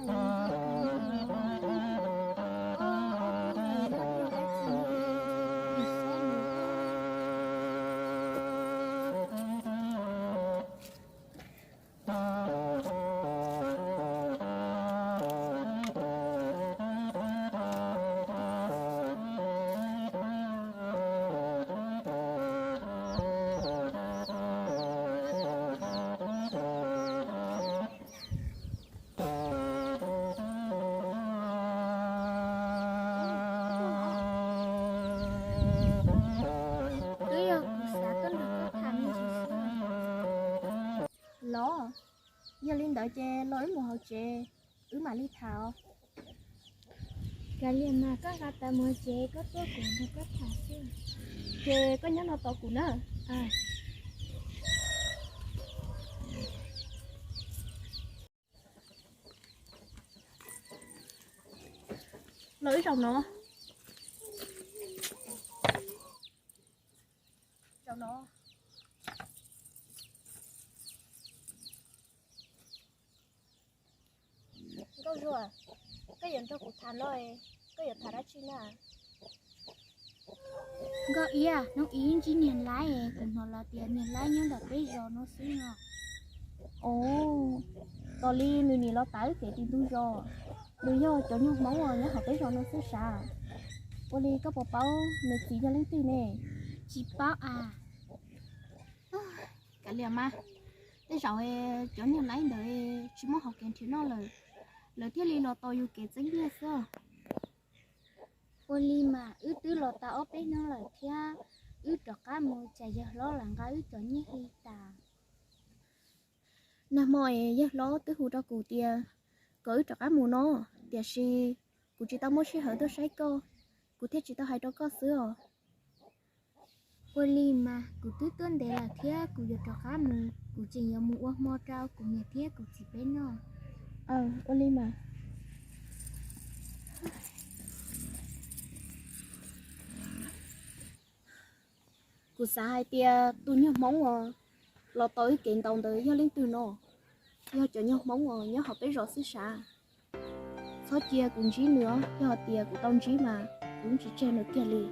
Twb yog kuv xav tuaj nrog koj tham me ntsis xwb. Los, yog li ntawd ces los wb mus hauv tsev, wb mam li tham. Kav liam mas, koj nqa taws mus hauv tsev, koj tuaj kuv nrog koj tham xwb. Ces koj nyob no tos kuv na. Los wb zaum no. Zaum no. Nkauj Zuag, koj yuav nrog kuv tham no, koj yuav tham dab tsi na? Nkauj Iab, hnub ib ntsib niag laib, kuv hnov lawv tias niag laib nyob ntawm peb zos no xwb no. Ov, tos li nws nim los tav wb kev tim ntug zos. Nws yog cov nyuag Hmoob uas nyob hauv peb zos no xwb sav. Ua li koj puas paub nws txiv yog leej twg ne? Tsis paub as. Kav liam mas, tej zaum cov niag laib ntawd tsis muaj hauv kev nrhiav noj lawm, lawv thiaj li los tos yus kev txeeb nyiaj xwb. Ua li mas wb twb los tau ob peb hnub lawm thiab, wb rov qab mus tsam yawg hlob lam nqa wb cov nyiaj hli tas. Nag hmo es yawg hlob twb hu rau kuv tias kom wb rov qab mus no, tiam sis kuv tsis tau muaj sij hawm tuaj saib koj, kuv thiaj tsis tau hais rau koj xwb os. Ua li mas kuv twb tuaj ntev lawm thiab, kuv yuav rov qab mus, kuv tseem yuav mus ua hmo rau kuv niam thiab kuv txiv peb noj. Ua li mas. Kuv xav hais tias tus nyuag Hmoob uas los tos wb kev ntaus ntawd yog leej twg no? Yog cov nyuag Hmoob uas nyob hauv peb zos xwb sav. Txhob cia kuv ntsib nws os, yog hais tias kuv tau ntsib mas kuv yeej tsis tseg nws kiag li.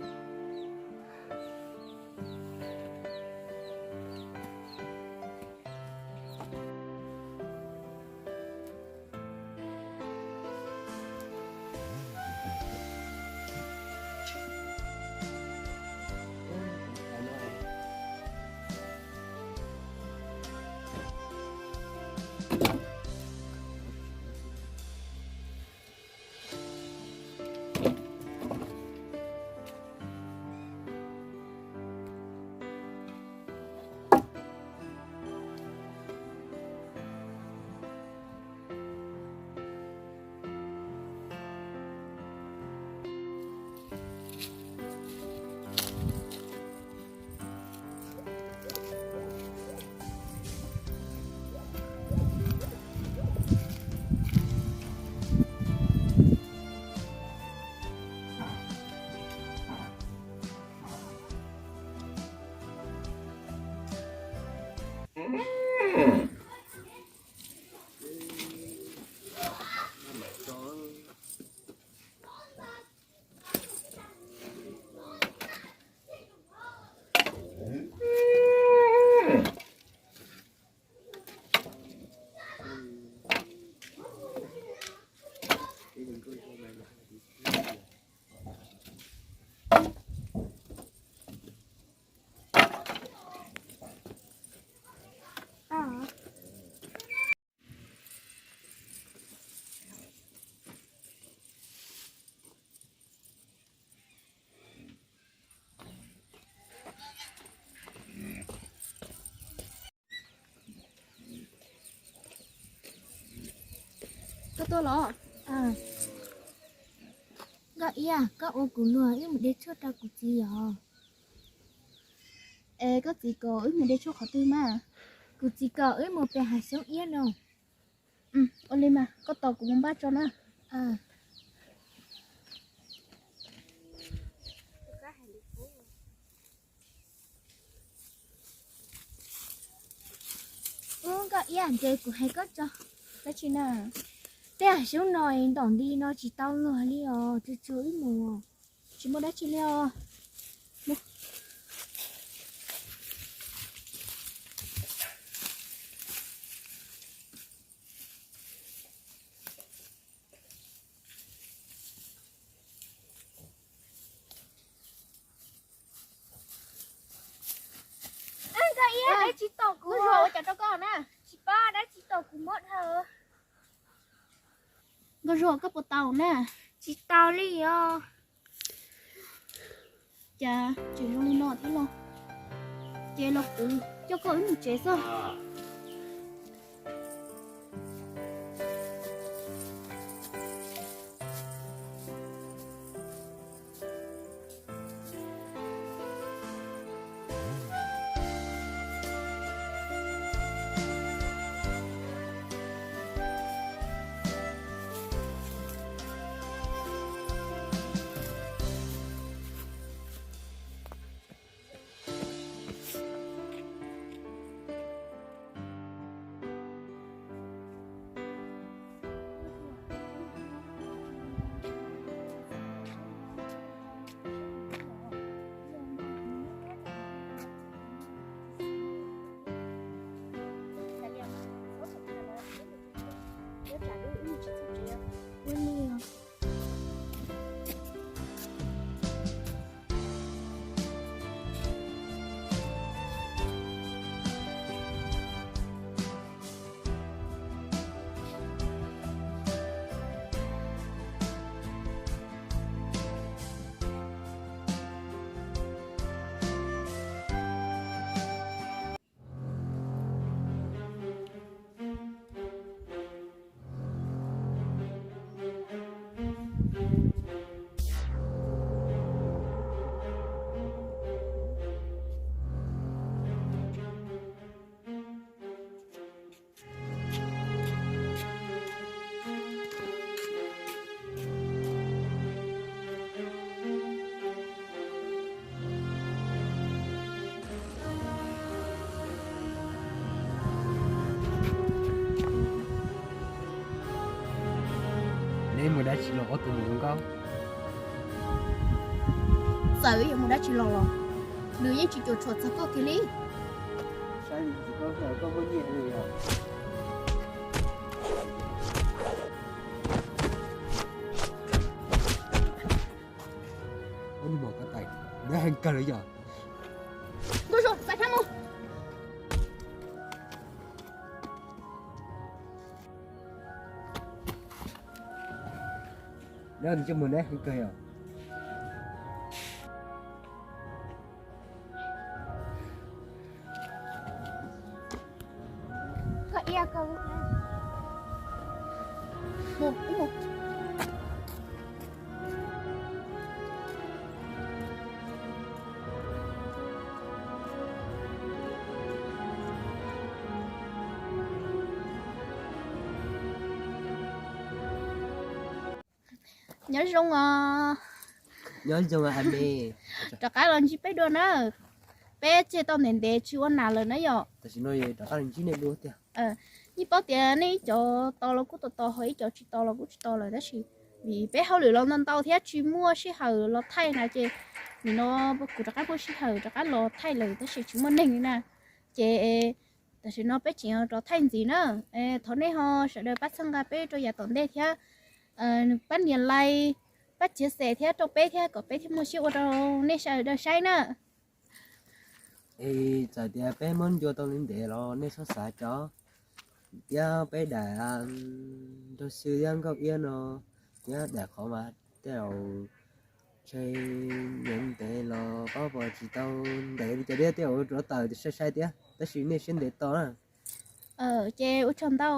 Koj tuaj los? Nkauj Iab, koj ua kuv luag wb mus de tshuaj rau kuv txiv yom. Es koj txiv kom wb mus de tshuaj qhov twg mas? Kuv txiv kom wb mus pem hav xyoob iab no. Ua li mas koj tos kuv mus npaj tso na. Ub, Nkauj Iab, ntes kuv hais koj tso. Dab tsi na? Tej zaum no ntaum nti no tsis tau luag li os, tsuag tsuag wb mus, tsis muaj dab tsi li os. Nkauj Iab, dab tsi tom kuv, ua cas rau koj na? Tsis paub, dab tsi tom kuv mob dhau. Nkauj Zuag, koj puas tau na? Tsis tau li os. Cas tseem zoo li no thiab los? Ces los kuv coj koj wb mus tsev xwb. Neb mus dab tsi los ob tug mus nkauj? Txawm yuav mus dab tsi los los, nws yeej tsis cuam tshuam txog koj kiag li. Ua li mos koj tais, neb heev kawg li yog. Nkauj Zuag, xaiv thab mus. Neb coj mus neb heev kawg yog. Nyob zoo os. Nyob zoo a me. Rov qab los ntsib peb dua na. Peb tseg tau ntev ntev tsis ua nas lawm na yom. Tam sim no rov qab los ntsib nej dua tiag. Yeej paub tias nej ib cov tos los kuj tos tos, ho ib cov tsis tos los kuj tsis tos lawm, tab sis vim peb hauj lwm los ntau ntau thiab tsis muaj sij hawm los thaij na ces nim no kuv rov qab muaj sij hawm rov qab los thaij lawm tab sis tsis muaj neeg li na. Ces tam sim no peb tseem rov thaij ntxiv na. Thov nej ho sawv daws pab txhawb nqa peb rau yav tom ntej thiab pab nias like, pab txiav xes thiab rau peb thiab kom peb thiaj muaj siab ua rau nej sawv daws saib na. Es txawm tias peb muab ncua tau li ntev los nej txhob xav tso, thiab peb daim nraug xwb thiab nkauj iab no thiab daim qhov mas tej zaum ntshe ntev ntev los pab pom tsis tau ntev li cas thiab, tej zaum rov tawm sai sai thiab, tab sis nej siab ntev tos na. Ces ua tsaug ntau.